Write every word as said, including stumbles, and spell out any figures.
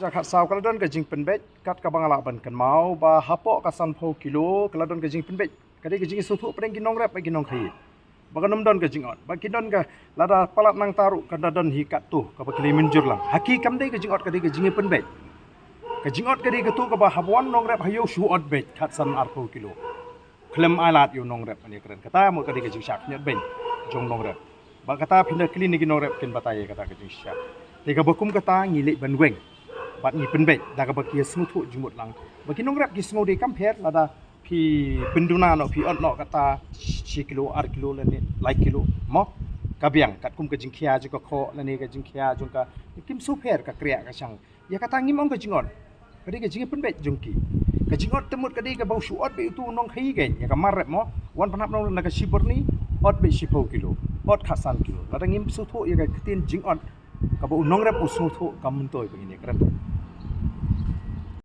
Ka khatsaw ka la don ka jingpynbeit, kat kaba nga lah ban kynmaw, ba hapoh ka sanphew kilo ka la don ka jingpynbeit. Ka dei ka jingsngewthuh pdeng ki nongrep bad ki nongkhaii. Ba kan ym don ka jingot, ba kin don ka, lada palat nangta ruh kan da don hi katto kaba ki la mynjur lang. Ha ki kam dei ka jingot, ka dei ka jingpynbeit. Ka jingot ka dei kato kaba haba wan nongrep ha ïew shu ot beit khatsan arphew kilo. Khlem ai lad ïa u nongrep ban ïakren. Kata mo ka dei ka jingshah khyndiat beiñ jong nongrep. Ba kata phin da kylli na ki nongrep kin batai ïa kata ka jingshisha. Te kaba kum kata ngi leit ban weng bad ngi pynbeit da kaba ki ïasngewthuh jingmut lang. Ba ki nongrep ki sngew dei kam pher lada phi pynduna noh, phi ot noh kata shi kilo, ar kilo lane lai kilo mo. Ka biang katkum ka jingkhia jong ka khoh lane ka jingkhia jong ka, kim sngewpher ka kriah ka shang. Ïa kata ngim ong ka jingot. Ka dei ka jingpynbeit jong ki. Ka jingot te mut ka dei kaba u shu ot beit uto u nongkhaii kein, ïa ka mar rep mo. Wan pynhap nongrep na ka shi byrni, ot beit shiphew kilo, ot khatsan kilo. Lada ngim sngewthuh ïa ka ktien jingot, kaba u nongrep u sngewthuh, kam myntoi ba ngin ïakren.